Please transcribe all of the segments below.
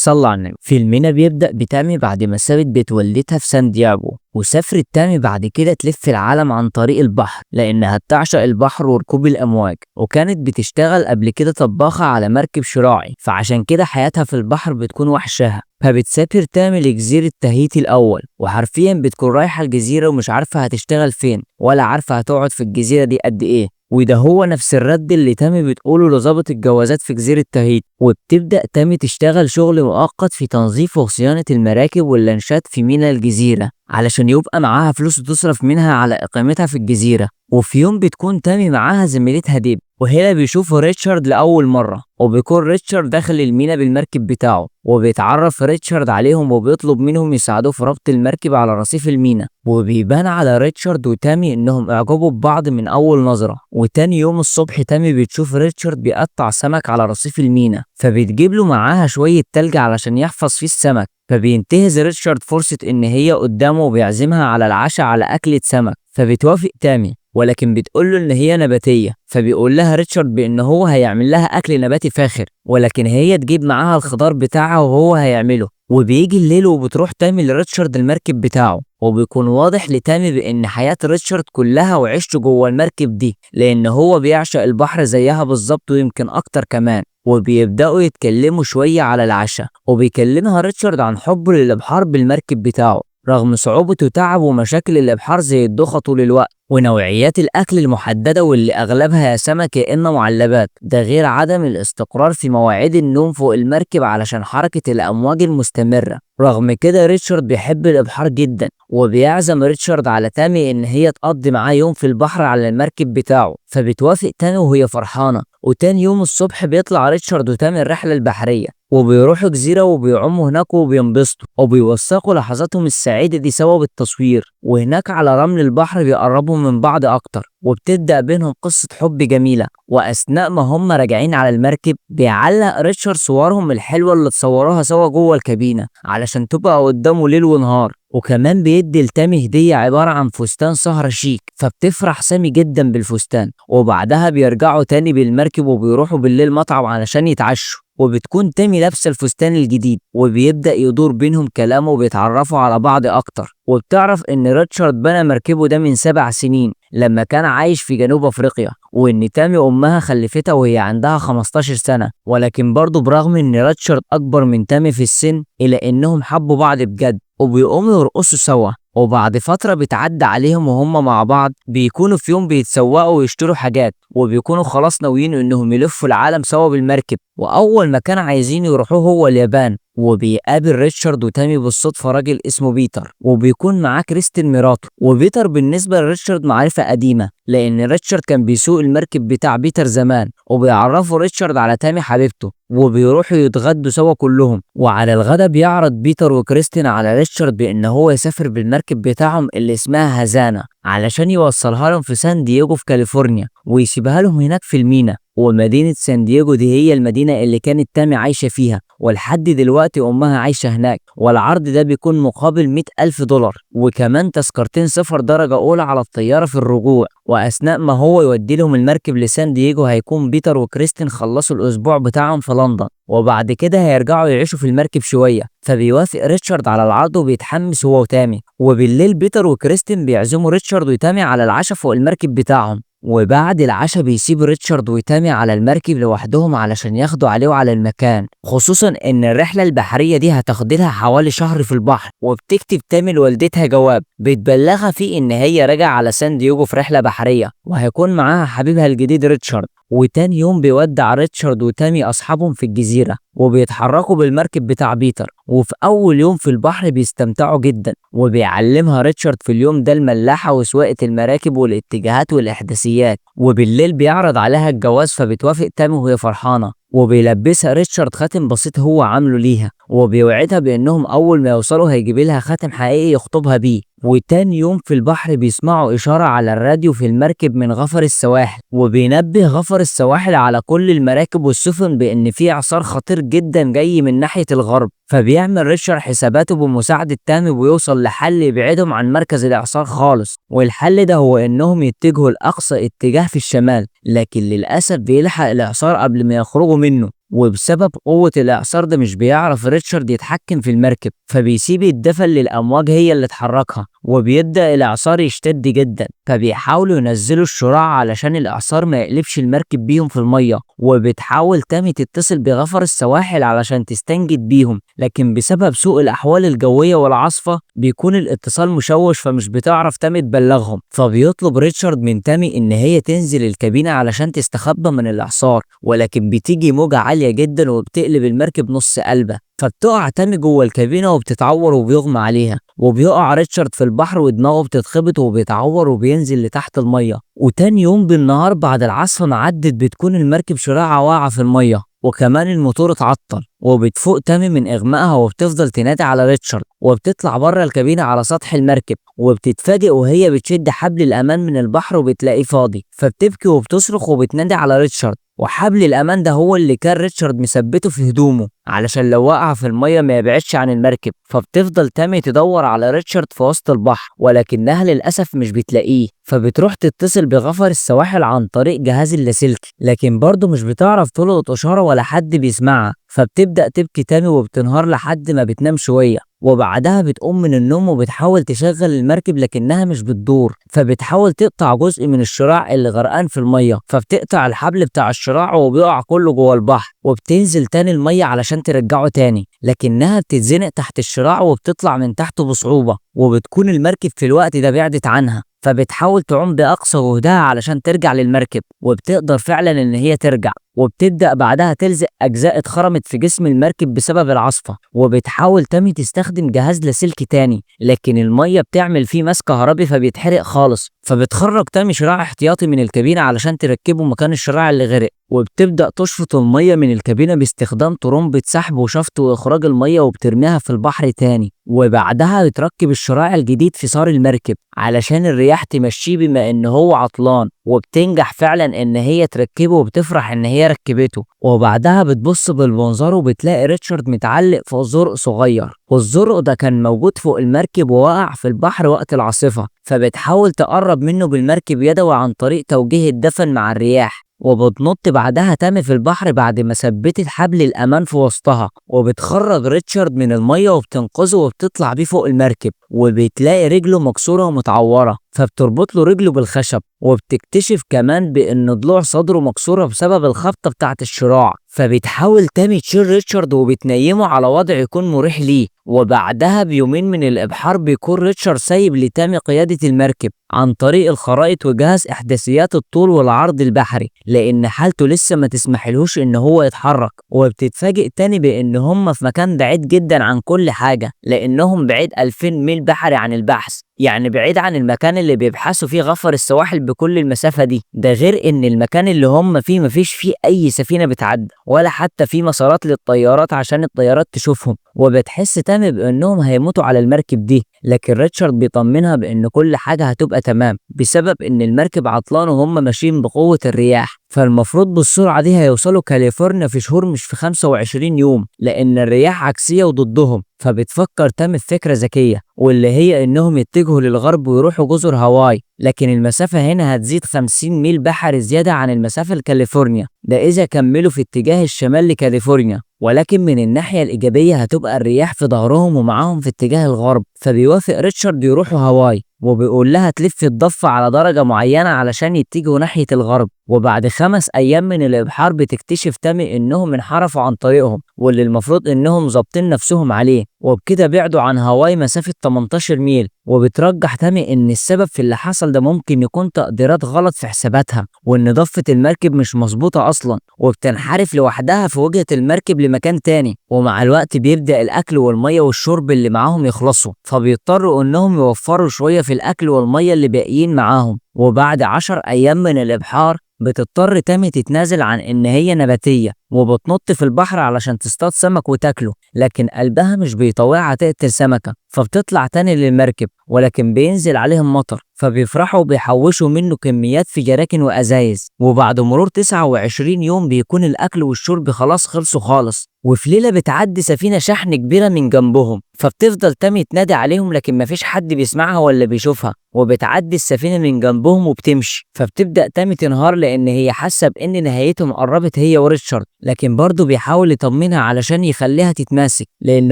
صلى على النبي. فيلمنا بيبدأ بتامي بعد ما سابت بيت والدتها في سان دياجو، وسافرت تامي بعد كده تلف العالم عن طريق البحر لأنها بتعشق البحر وركوب الأمواج، وكانت بتشتغل قبل كده طباخة على مركب شراعي، فعشان كده حياتها في البحر بتكون وحشاها. فبتسافر تامي لجزيرة تاهيتي الأول، وحرفيا بتكون رايحة الجزيرة ومش عارفة هتشتغل فين ولا عارفة هتقعد في الجزيرة دي قد إيه، وده هو نفس الرد اللي تامي بتقوله لظابط الجوازات في جزيرة تاهيتي. وبتبدأ تامي تشتغل شغل مؤقت في تنظيف وصيانة المراكب واللانشات في ميناء الجزيرة علشان يبقى معاها فلوس تصرف منها على إقامتها في الجزيرة. وفي يوم بتكون تامي معاها زميلتها ديب، وهنا بيشوفوا ريتشارد لأول مرة، وبيكون ريتشارد داخل المينا بالمركب بتاعه، وبيتعرف ريتشارد عليهم وبيطلب منهم يساعدوه في ربط المركب على رصيف المينا. وبيبان على ريتشارد وتامي انهم اعجبوا ببعض من اول نظرة. وتاني يوم الصبح تامي بتشوف ريتشارد بيقطع سمك على رصيف المينا، فبتجيب له معاها شوية تلج علشان يحفظ فيه السمك. فبينتهز ريتشارد فرصة ان هي قدامه وبيعزمها على العشاء على اكلة سمك، فبتوافق تامي، ولكن بتقول له ان هي نباتية. فبيقول لها ريتشارد بان هو هيعمل لها اكل نباتي فاخر، ولكن هي تجيب معاها الخضار بتاعها وهو هيعمله. وبيجي الليل وبتروح تامي لريتشارد المركب بتاعه، وبيكون واضح لتامي بان حياة ريتشارد كلها وعيشته جوه المركب دي، لان هو بيعشق البحر زيها بالظبط ويمكن اكتر كمان. وبيبدأوا يتكلموا شوية على العشاء، وبيكلمها ريتشارد عن حبه للإبحار بالمركب بتاعه رغم صعوبة وتعب ومشاكل الإبحار زي الدوخة طول الوقت، ونوعيات الأكل المحددة واللي أغلبها يا سمك يا إما معلبات، ده غير عدم الاستقرار في مواعيد النوم فوق المركب علشان حركة الأمواج المستمرة. رغم كده ريتشارد بيحب الإبحار جدا، وبيعزم ريتشارد على تامي إن هي تقضي معاه يوم في البحر على المركب بتاعه، فبتوافق تامي وهي فرحانة. وتاني يوم الصبح بيطلع ريتشارد وتامي الرحلة البحرية، وبيروحوا جزيرة وبيعوموا هناك وبينبسطوا، وبيوثقوا لحظاتهم السعيدة دي سوا بالتصوير. وهناك على رمل البحر بيقربوا من بعض أكتر، وبتبدأ بينهم قصة حب جميلة. وأثناء ما هم راجعين على المركب بيعلق ريتشارد صورهم الحلوة اللي اتصوروها سوا جوه الكابينة علشان تبقى قدامه ليل ونهار. وكمان بيدي لتامي هدية عبارة عن فستان سهرة شيك، فبتفرح سامي جدا بالفستان. وبعدها بيرجعوا تاني بالمركب وبيروحوا بالليل مطعم علشان يتعشوا، وبتكون تامي لابسة الفستان الجديد، وبيبدأ يدور بينهم كلام وبيتعرفوا على بعض أكتر. وبتعرف إن ريتشارد بنى مركبه ده من 7 سنين لما كان عايش في جنوب أفريقيا، وإن تامي أمها خلفتها وهي عندها 15 سنة. ولكن برضه برغم إن ريتشارد أكبر من تامي في السن إلا إنهم حبوا بعض بجد، وبيقوموا يرقصوا سوا. وبعد فترة بتعدي عليهم وهم مع بعض بيكونوا في يوم بيتسوقوا ويشتروا حاجات، وبيكونوا خلاص ناويين انهم يلفوا العالم سوا بالمركب. واول مكان عايزين يروحوه هو اليابان. وبيقابل ريتشارد وتامي بالصدفة راجل اسمه بيتر، وبيكون معاه كريستين مراته. وبيتر بالنسبة لريتشارد معرفة قديمة، لأن ريتشارد كان بيسوق المركب بتاع بيتر زمان، وبيعرفوا ريتشارد على تامي حبيبته، وبيروحوا يتغدوا سوا كلهم. وعلى الغدا بيعرض بيتر وكريستين على ريتشارد بأن هو يسافر بالمركب بتاعهم اللي اسمها هازانا علشان يوصلها لهم في سان دييجو في كاليفورنيا، ويسيبها لهم هناك في المينا. ومدينة سان دييجو دي هي المدينة اللي كانت تامي عايشة فيها، ولحد دلوقتي أمها عايشة هناك. والعرض ده بيكون مقابل $100,000، وكمان تذكرتين سفر درجة أولى على الطيارة في الرجوع. وأثناء ما هو يودي لهم المركب لسان دييجو هيكون بيتر وكريستين خلصوا الأسبوع بتاعهم في لندن، وبعد كده هيرجعوا يعيشوا في المركب شوية. فبيوافق ريتشارد على العرض وبيتحمس هو وتامي. وبالليل بيتر وكريستين بيعزموا ريتشارد وتامي على العشاء فوق المركب بتاعهم. وبعد العشاء بيسيب ريتشارد وتامي على المركب لوحدهم علشان ياخدوا عليه وعلى المكان، خصوصا ان الرحلة البحرية دي هتاخد لها حوالي شهر في البحر. وبتكتب تامي لوالدتها جواب بتبلغها فيه ان هي راجعة على سان دييجو في رحلة بحرية، وهيكون معاها حبيبها الجديد ريتشارد. وتاني يوم بيودع ريتشارد وتامي أصحابهم في الجزيرة، وبيتحركوا بالمركب بتاع بيتر. وفي أول يوم في البحر بيستمتعوا جدا، وبيعلمها ريتشارد في اليوم ده الملاحة وسواقة المراكب والاتجاهات والإحداثيات. وبالليل بيعرض عليها الجواز، فبتوافق تامي وهي فرحانة. وبيلبسها ريتشارد خاتم بسيط هو عامله ليها، وبيوعدها بأنهم أول ما يوصلوا هيجيب لها خاتم حقيقي يخطبها بيه. وتاني يوم في البحر بيسمعوا إشارة على الراديو في المركب من غفر السواحل، وبينبه غفر السواحل على كل المراكب والسفن بأن في إعصار خطير جدا جاي من ناحية الغرب. فبيعمل ريتشارد حساباته بمساعدة تامي ويوصل لحل يبعدهم عن مركز الإعصار خالص، والحل ده هو إنهم يتجهوا لأقصى اتجاه في الشمال، لكن للأسف بيلحق الإعصار قبل ما يخرجوا منه. وبسبب قوة الإعصار ده مش بيعرف ريتشارد يتحكم في المركب، فبيسيب الدفن للأمواج هي اللي تحركها، وبيبدأ الإعصار يشتد جدا، فبيحاولوا ينزلوا الشراع علشان الإعصار ما يقلبش المركب بيهم في المية. وبتحاول تامي تتصل بغفر السواحل علشان تستنجد بيهم، لكن بسبب سوء الأحوال الجوية والعاصفة بيكون الاتصال مشوش، فمش بتعرف تامي تبلغهم. فبيطلب ريتشارد من تامي إن هي تنزل الكابينة علشان تستخبى من الإعصار، ولكن بتيجي موجة عالية جدا وبتقلب المركب نص قلبة، فبتقع تامي جوه الكابينة وبتتعور وبيغمى عليها، وبيقع ريتشارد في البحر ودماغه بتتخبط وبيتعور وبينزل لتحت المية. وتاني يوم بالنهار بعد العاصفة ما عدت بتكون المركب شراعة واقعة في المية، وكمان الموتور اتعطل. وبتفوق تامي من إغمائها وبتفضل تنادي على ريتشارد، وبتطلع بره الكابينة على سطح المركب، وبتتفاجئ وهي بتشد حبل الأمان من البحر وبتلاقيه فاضي، فبتبكي وبتصرخ وبتنادي على ريتشارد. وحبل الأمان ده هو اللي كان ريتشارد مثبته في هدومه علشان لو وقع في المية ما يبعدش عن المركب. فبتفضل تامي تدور على ريتشارد في وسط البحر، ولكنها للأسف مش بتلاقيه، فبتروح تتصل بغفر السواحل عن طريق جهاز اللاسلكي، لكن برضه مش بتعرف تلقط إشارة ولا حد بيسمعها. فبتبدأ تبكي تامي وبتنهار لحد ما بتنام شوية، وبعدها بتقوم من النوم وبتحاول تشغل المركب لكنها مش بتدور، فبتحاول تقطع جزء من الشراع اللي غرقان في المية، فبتقطع الحبل بتاع الشراع وبيقع كله جوه البحر، وبتنزل تاني المية علشان ترجعه تاني، لكنها بتتزنق تحت الشراع وبتطلع من تحته بصعوبة، وبتكون المركب في الوقت ده بعدت عنها، فبتحاول تعوم بأقصى جهدها علشان ترجع للمركب، وبتقدر فعلا إن هي ترجع. وبتبدأ بعدها تلزق أجزاء اتخرمت في جسم المركب بسبب العاصفة، وبتحاول تامي تستخدم جهاز لاسلكي تاني، لكن المية بتعمل فيه ماس كهربي فبيتحرق خالص. فبتخرج تامي شراع احتياطي من الكابينة علشان تركبه مكان الشراع اللي غرق، وبتبدأ تشفط المية من الكابينة باستخدام طرمبة سحب وشفط وإخراج المية، وبترميها في البحر تاني. وبعدها بتركب الشراع الجديد في صار المركب علشان الرياح تمشيه بما إن هو عطلان، وبتنجح فعلا إن هي تركبه وبتفرح إن هي ركبته. وبعدها بتبص بالمنظار وبتلاقي ريتشارد متعلق فوق زرق صغير، والزرق ده كان موجود فوق المركب ووقع في البحر وقت العاصفة، فبتحاول تقرب منه بالمركب يدوي عن طريق توجيه الدفن مع الرياح. وبتنط بعدها تامي في البحر بعد ما ثبتت حبل الأمان في وسطها، وبتخرج ريتشارد من المية وبتنقذه وبتطلع بيه فوق المركب، وبتلاقي رجله مكسورة ومتعورة، فبتربط له رجله بالخشب. وبتكتشف كمان بأن ضلوع صدره مكسورة بسبب الخبطة بتاعت الشراع، فبتحاول تامي تشيل ريتشارد وبتنيمه على وضع يكون مريح ليه. وبعدها بيومين من الإبحار بيكون ريتشارد سايب لتامي قيادة المركب عن طريق الخرائط وجهاز إحداثيات الطول والعرض البحري، لأن حالته لسه ما تسمحلهوش إن هو يتحرك. وبتتفاجئ تاني بأن هم في مكان بعيد جدا عن كل حاجة، لأنهم بعيد 2000 ميل بحري عن البحث، يعني بعيد عن المكان اللي بيبحثوا فيه غفر السواحل بكل المسافة دي. ده غير إن المكان اللي هم فيه مفيش فيه أي سفينة بتعدي، ولا حتى في مسارات للطيارات عشان الطيارات تشوفهم. وبتحس تامي بأنهم هيموتوا على المركب دي، لكن ريتشارد بيطمنها بأن كل حاجة هتبقى تمام بسبب إن المركب عطلان وهم ماشيين بقوة الرياح، فالمفروض بالسرعة دي هيوصلوا كاليفورنيا في شهور مش في 25 يوم، لأن الرياح عكسية وضدهم. فبتفكر تامي في فكرة ذكية، واللي هي إنهم يتجهوا للغرب ويروحوا جزر هاواي، لكن المسافة هنا هتزيد 50 ميل بحري زيادة عن المسافة لكاليفورنيا، ده إذا كملوا في اتجاه الشمال لكاليفورنيا. ولكن من الناحية الإيجابية هتبقى الرياح في ظهرهم ومعاهم في اتجاه الغرب. فبيوافق ريتشارد يروحوا هاواي، وبيقول لها تلف الضفة على درجة معينة علشان يتجهوا ناحية الغرب. وبعد 5 أيام من الإبحار بتكتشف تامي إنهم انحرفوا عن طريقهم واللي المفروض إنهم ظابطين نفسهم عليه، وبكده بعدوا عن هاواي مسافة 18 ميل. وبترجح تامي إن السبب في اللي حصل ده ممكن يكون تقديرات غلط في حساباتها، وإن ضفة المركب مش مظبوطة أصلا، وبتنحرف لوحدها في وجهة المركب لمكان تاني. ومع الوقت بيبدأ الأكل والمية والشرب اللي معاهم يخلصوا، فبيضطروا إنهم يوفروا شوية في الأكل والمية اللي باقيين معاهم. وبعد 10 أيام من الإبحار بتضطر تامي تتنازل عن إن هي نباتية، وبتنط في البحر علشان تصطاد سمك وتاكله، لكن قلبها مش بيطوعها تقتل سمكة، فبتطلع تاني للمركب، ولكن بينزل عليهم مطر، فبيفرحوا وبيحوشوا منه كميات في جراكن وأزايز. وبعد مرور 29 يوم بيكون الأكل والشرب خلاص خلصوا خالص. وفي ليلة بتعدي سفينة شحن كبيرة من جنبهم، فبتفضل تامي تنادي عليهم لكن مفيش حد بيسمعها ولا بيشوفها، وبتعدي السفينة من جنبهم وبتمشي. فبتبدأ تامي تنهار لأن هي حاسة بإن نهايتهم قربت هي وريتشارد، لكن برضه بيحاول يطمنها علشان يخليها تتماسك، لأن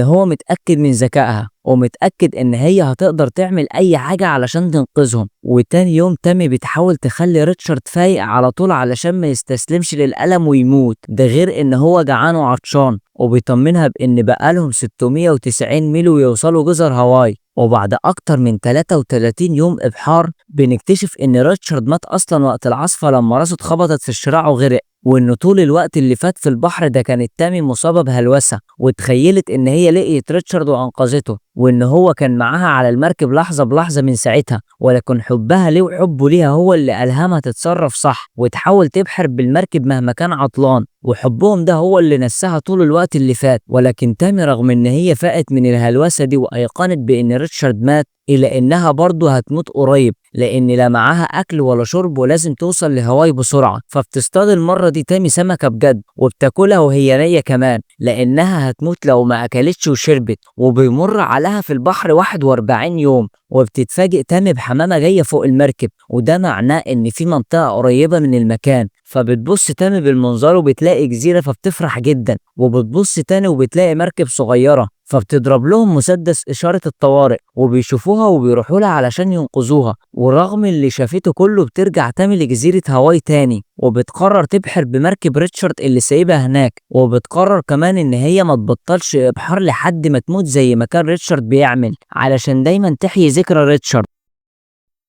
هو متأكد من ذكائها ومتأكد إن هي هتقدر تعمل أي حاجة علشان تنقذهم. وتاني يوم تامي بتحاول تخلي ريتشارد فايق على طول علشان ما يستسلمش للألم ويموت، ده غير إن هو جعان وعطشان، وبيطمنها بإن بقالهم 690 ميل ويوصلوا جزر هاواي. وبعد أكتر من 33 يوم إبحار بنكتشف إن ريتشارد مات أصلا وقت العاصفة لما راسه اتخبطت في الشراع وغرق، وإنه طول الوقت اللي فات في البحر ده كانت تامي مصابة بهلوسة، وتخيلت إن هي لقيت ريتشارد وأنقذته، وإن هو كان معاها على المركب لحظة بلحظة من ساعتها، ولكن حبها ليه وحبه ليها هو اللي ألهمها تتصرف صح وتحاول تبحر بالمركب مهما كان عطلان، وحبهم ده هو اللي نساها طول الوقت اللي فات. ولكن تامي رغم إن هي فاقت من الهلوسة دي وأيقنت بإن ريتشارد مات، إلا إنها برضه هتموت قريب، لأن لا معاها أكل ولا شرب ولازم توصل لهاواي بسرعة. فبتصطاد المرة دي تامي سمكة بجد وبتاكلها وهي نية كمان، لأنها هتموت لو ما أكلتش وشربت. وبيمر عليها في البحر 41 يوم، وبتتفاجئ تامي بحمامة جاية فوق المركب، وده معناه إن في منطقة قريبة من المكان. فبتبص تامي بالمنظار وبتلاقي جزيرة، فبتفرح جدا، وبتبص تاني وبتلاقي مركب صغيرة، فبتضرب لهم مسدس إشارة الطوارئ وبيشوفوها وبيروحوا لها علشان ينقذوها. ورغم اللي شافته كله بترجع تامي لجزيرة هاواي تاني، وبتقرر تبحر بمركب ريتشارد اللي سايبها هناك، وبتقرر كمان إن هي ما تبطلش إبحار لحد ما تموت زي ما كان ريتشارد بيعمل، علشان دايما تحيي ذكرى ريتشارد.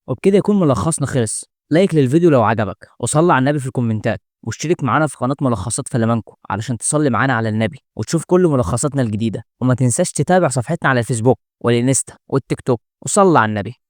وبكده يكون ملخصنا خلص. like للفيديو لو عجبك، وصلي على النبي في الكومنتات، واشترك معانا في قناة ملخصات فلامنكو علشان تصلي معانا على النبي وتشوف كل ملخصاتنا الجديدة. وما تنساش تتابع صفحتنا على الفيسبوك والإنستا والتيك توك، وصلي على النبي.